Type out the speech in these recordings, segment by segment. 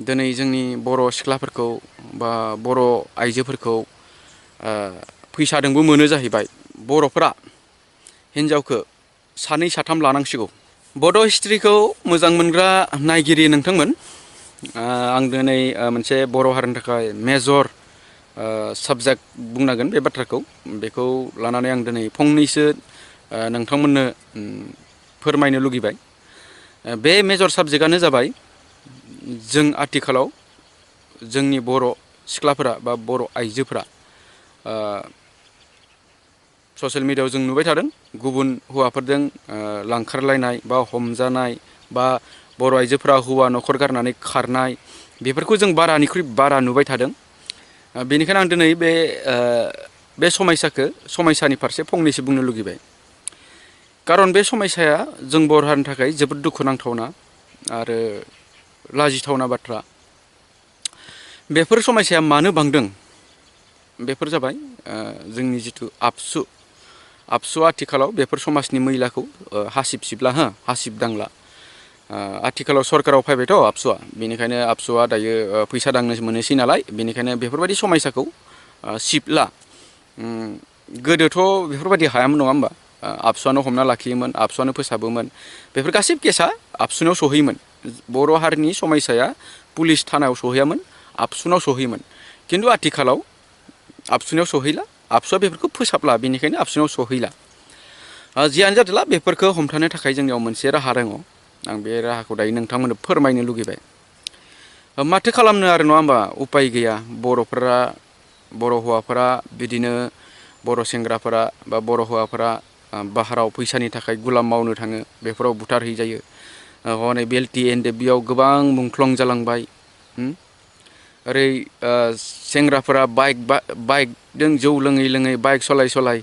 दिनै जोंनि बर' सिख्लाफोरखौ बा बर' आइजोफोरखौ फैसादोंबो मोनो जाहैबाय बर'फोरा हिन्जावखौ सानै साथाम लानांसिगौ। बड' हिस्ट्रिखौ मोजां मोनग्रा नायगिरि नोंथांमोन, आं दिनै मोनसे बर' हारिनि थाखाय मेजर साबजेक्ट बुंनांगोन बे बाथ्राखौ। बेखौ लानानै आं दिनै फंनैसो नोंथांमोननो फोरमायनो लुगैबाय। बे मेजर साबजेक्टआनो जाबाय जों आथिखालाव जोंनि बर' सिख्लाफोरा बा बर' आइजोफोरा ससियेल मिडियायाव जों नुबाय थादों गुबुन हौवाफोरजों लांखारलायनाय बा हमजानाय बा बर' आइजोफोरा हौवा न'खर गारनानै खारनाय, बेफोरखौ जों बारानिख्रुइ बारा नुबाय थादों। बेनिखायनो आं दिनै बे समयसानि फारसे फंनैसो बुंनो लुगैबाय। खारन बे समयसाया जों बर' हारिनि थाखाय जोबोद दुखुनांथावना आरो लाजिथावना बाथ्रा। बेफोर समयसाया मानो बांदों? बेफोर जाबाय जोंनि जिथु आबसुआ आथिखालाव बेफोर समाजनि मैलाखौ हासिब सिबला हासिब दांला। आथिखालाव सरकाराव फैबायथ' आबसुआ, बेनिखायनो आबसुआ दायो फैसा दांनो मोनोसै नालाय, बेनिखायनो बेफोरबायदि समयसाखौ सिबला। गोदोथ' बेफोरबायदि हायामोन नङा होमबा? आबसुआनो हमना लाखियोमोन, आबसुआनो फोसाबोमोन। बेफोर गासिबो केसा आबसुनाव सहैयोमोन। बर' हारिनि समयसाया पुलिस थानायाव सहैयामोन, आबसुनाव सहैयोमोन। खिन्थु आथिखालाव आबसुनियाव सहैला, आबसुआ बेफोरखौ फोसाबला, बेनिखायनो आबसुनियाव सहैला। जियानो जादोंला, बेफोरखौ हमथानो थाखाय जोंनियाव मोनसे राहा दङ। आं बे राहाखौ दायो नोंथांमोननो फोरमायनो लुगैबाय। माथो खालामनो आरो नङा होमबा? उपाय गैया। बर' हौवाफोरा बिदिनो बर' सेंग्राफोरा बा बर' हौवाफोरा बाहाराव फैसानि थाखाय गुलाम मावनो थाङो, बेफोराव बुथारहैजायो। हनै बेलटि एनडेबियाव गोबां मुंख्लं जालांबाय। ओरै सेंग्राफोरा बाइकजों जौ लोङै लोङै बाइक सलाय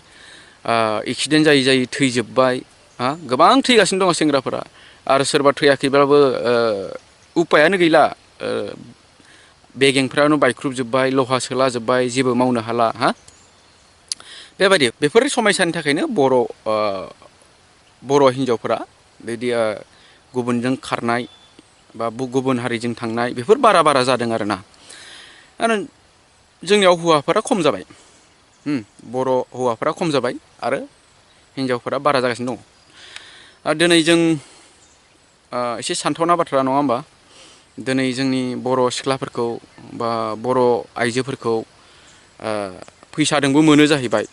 एक्सिडेन्ट जायै थैजोब्बाय। गोबां थैगासिनो दङ सेंग्राफोरा, आरो सोरबा थैयाखैब्लाबो उपायानो गैला। बेगेंफ्रानो बायख्रुबजोब्बाय, लहा सोला जोब्बाय, जेबो मावनो हाला। बेफोर समयसानि थाखायनो बर' हिन्जावफोरा बिदि गुबुनजों खारनाय बा गुबुन हारिजों थांनाय, बेफोर बारा जादों आरोना। आरो जोंनियाव हौवाफोरा खम जाबाय। बर' हौवाफोरा खम जाबाय आरो हिन्जावफोरा बारा जागासिनो दङ। दिनै जों एसे सानथावना बाथ्रा नङा होमबा? दिनै जोंनि बर' सिख्लाफोरखौ बा बर' आइजोफोरखौ फैसादोंबो मोनो जाहैबाय।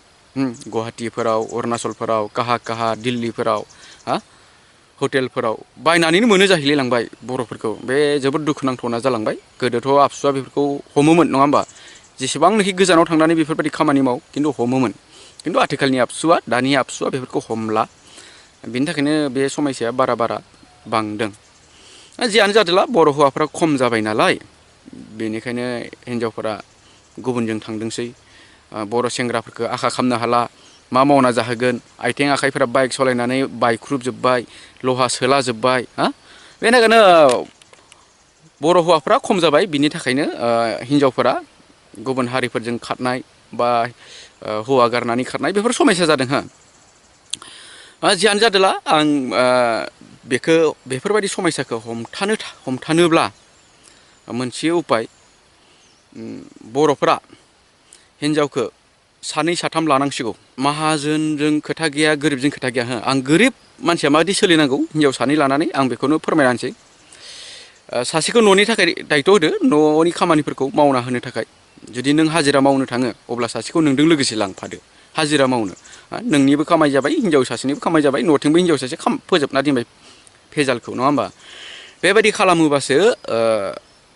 गुवाहाटिफोराव, अरुणाचलफोराव, काहा दिल्लीफोराव, हटेलफोराव बायनानैनो मोनो जाहैलाय लांबाय बर'फोरखौ। बे जोबोद दुखुनांथावना जालांबाय। गोदोथ' आबसुआ बेफोरखौ हमोमोन नङा होमबा? जेसेबांनोखि गोजानाव थांनानै बेफोरबायदि खामानि माव, खिन्थु हमोमोन। खिन्थु आथिखालनि दानि आबसुआ बेफोरखौ हमला। बिनि थाखायनो बे समयसाया बारा बांदों। जियानो जादोंला, बर' हौवाफ्रा खम जाबाय नालाय, बेनिखायनो हिन्जावफोरा गुबुनजों थांदोंसै। बर' सेंग्राफोरखौ आखा खालामनो हाला, मा मावना जाहोगोन। आथिं आखाइफोरा बाइक सालायनानै बायख्रुबजोब्बाय, लहा सोला जोब्बाय। बेनि थाखायनो बर' हौवाफ्रा खम जाबाय। बिनि थाखायनो हिन्जावफोरा गुबुन हारिफोरजों खारनाय बा हौवा गारनानै खारनाय, बेफोर समयसा जादों। जियानो जादोंला, आं बेफोरबायदि समयसाखौ हमथानोब्ला मोनसे उपाय, बर'फोरा हिन्जावखौ सानै साथाम लानांसिगौ। माहाजोनजों खोथा गैया, गोरिबजों खोथा गैया। आं गोरिब मानसिया माबायदि सोलिनांगौ हिन्जाव सानै लानानै, आं बेखौनो फोरमायना होनोसै। सासेखौ न'नि थाखाय दायथ' होदो, न'नि खामानिफोरखौ मावना होनो थाखाय। जुदि नों हाजिरा मावनो थाङो, अब्ला सासेखौ नोंजों लोगोसे लांफादो हाजिरा मावनो। नोंनिबो खामाय जाबाय, हिन्जाव सासेनिबो खामाय जाबाय, न'थिंबो हिन्जाव सासे फोजोबना दोनबाय भेजालखौ, नङा होमबा? बेबायदि खालामोबासो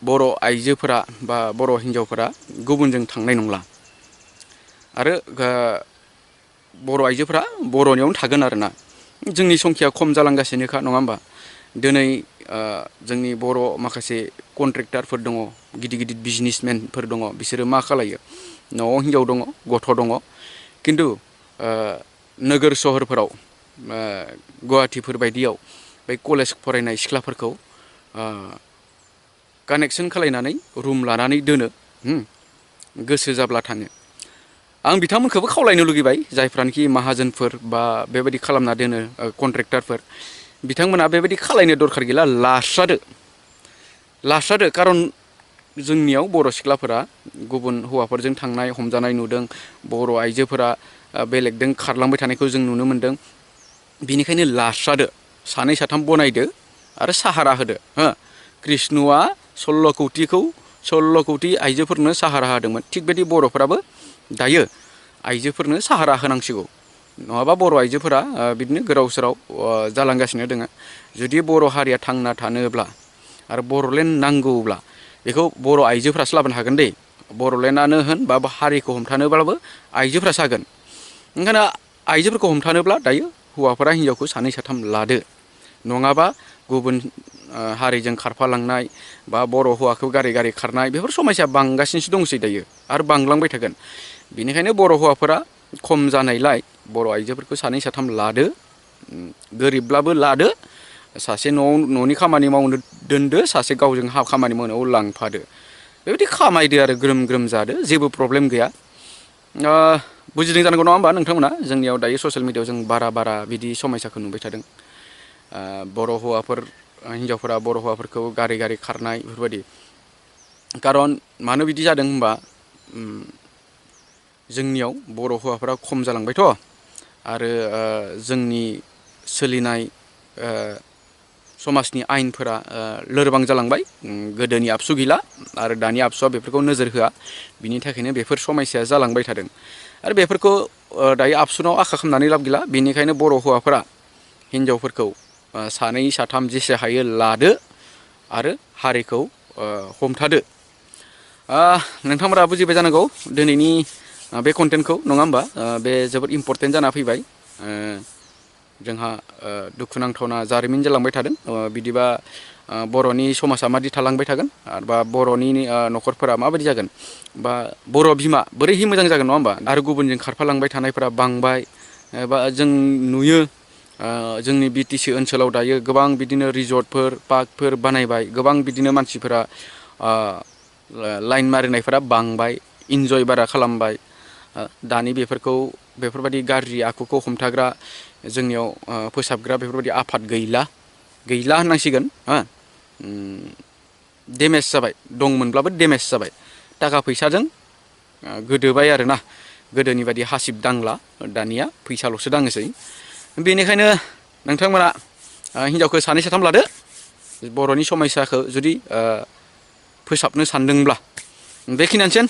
बर' आइजोफोरा बा बर' हिन्जावफोरा गुबुनजों थांनाय नंला। आरो बर' आइजोफोरा बर'नियावनो थागोन आरोना। जोंनि संखिया खम जालांगासिनोखा, नङा होमबा? दिनै जोंनि बर' माखासे कन्ट्रेक्टारफोर दङ, गिदिर बिजनेसमेनफोर दङ। बिसोरो मा खालायो? न'आव हिन्जाव दङ, गथ' दङ, खिन्थु नोगोर सहरफोराव, गुवाहाटिफोर बायदियाव बे कलेज फरायनाय सिख्लाफोरखौ कानेक्सन खालायनानै रुम लानानै दोनो, गोसो जाब्ला थाङो। आं बिथांमोनखौबो खावलायनो लुगैबाय, जायफ्रानोखि माहाजोनफोर बा बेबायदि खालामना दोनो कन्ट्रेक्टारफोर, बिथांमोना बेबायदि खालायनो दरखार गैला। लास्रादो। खारन जोंनियाव बर' सिख्लाफोरा गुबुन हौवाफोरजों थांनाय हमजानाय नुदों बर' आइजोफोरा बेलेगजों खारलांबाय थानायखौ जों नुनो मोनदों बिनिखायनो लास्रादो सानै साथाम बनायदो आरो साहारा होदो हो कृष्णआ 16 कौटि आइजोफोरनो साहारा होदोंमोन थिग बेबायदि बर'फोराबो दायो आइजोफोरनो साहारा होनांसिगौ नङाबा बर' आइजोफोरा बिदिनो गोदाव सोराव जालांगासिनो दङ जुदि बर' हारिया थांना थानोब्ला आरो बर'लेण्ड नांगौब्ला बेखौ बर' आइजोफ्रासो लाबोनो हागोन दे बर'लेण्डआनो होन बा हारिखौ हमथानोब्लाबो आइजोफ्रासो हागोन ओंखायनो आइजोफोरखौ हमथानोब्ला दायो हौवाफोरा हिन्जावखौ सानै साथाम लादो नङाबा गुबुन हारिजों खारफालांनाय बा बर' हौवाखौ गारि गारि खारनाय बेफोर समस्या बांगासिनोसो दंसै दायो आरो बांलांबाय थागोन बेनिखायनो बर' हौवाफोरा खम जानायलाय बर' आइजोफोरखौ सानै साथाम लादो गोरिबब्लाबो लादो सासे न'नि खामानि मावनो दोनदो सासे गावजों खामानि मावनायाव लांफादो बेबायदि खामायदो आरो ग्रोम ग्रोम जादो जेबो प्रब्लेम गैया बुजिदों जानांगौ नङा होमबा नोंथांमोना जोंनियाव दायो ससियेल मिडियायाव जों बारा बिदि समस्याखौ नुबाय थादों बर' हौवाफोर हिन्जावफोरा बर' हौवाफोरखौ गारि गारि खारनाय बेफोरबायदि खारन मानो बिदि जादों होनबा जोंनियाव बर' हौवाफोरा खम जालांबायथ' आरो जोंनि सोलिनाय समाजनि आयेनफोरा लोरबां जालांबाय गोदोनि आबसु गैला आरो दानि आबसुआ बेफोरखौ नोजोर होआ बिनि थाखायनो बेफोर समस्याया जालांबाय थादों आरो बेफोरखौ दायो आबसुनाव आखा खालामनानै लाब गैला बेनिखायनो बर' हौवाफोरा हिन्जावफोरखौ सानै साथाम जेसे हायो लादो आरो हारिखौ हमथादो नोंथांमोना बुजिबाय जानांगौ दिनैनि बे कन्टेन्टखौ नङा होमबा बे जोबोद इम्परटेन्ट जाना फैबाय जोंहा दुखुनांथावना जारिमिन जालांबाय थादों बिदिबा बर'नि समाजा मादि थालांबाय थागोन बा बर'नि न'खरफोरा माबायदि जागोन बा बर' बिमा बोरैहाय मोजां जागोन नङा होमबा आरो गुबुनजों खारफालांबाय थानायफोरा बांबाय बा जों नुयो जोंनि BTC ओनसोलाव दायो गोबां बिदिनो रिजर्टफोर पार्कफोर बानायबाय गोबां बिदिनो मानसिफोरा लाइन मारिनायफोरा बांबाय इन्जय बारा खालामबाय दानि बेफोरबायदि गाज्रि आखुखौ हमथाग्रा जोंनियाव फोसाबग्रा बेफोरबायदि आफाद गैला होननांसिगोन डेमेज जाबाय दंमोनब्लाबो डेमेज जाबाय थाखा फैसाजों गोदोबाय आरोना गोदोनि बायदि हासिब दांला दानिया फैसाल'सो दाङोसै बेनिखायनो नोंथांमोना हिन्जावखौ सानै साथाम लादो बर'नि समस्याखौ जुदि फोसाबनो सानदोंब्ला बेखिनियानोसै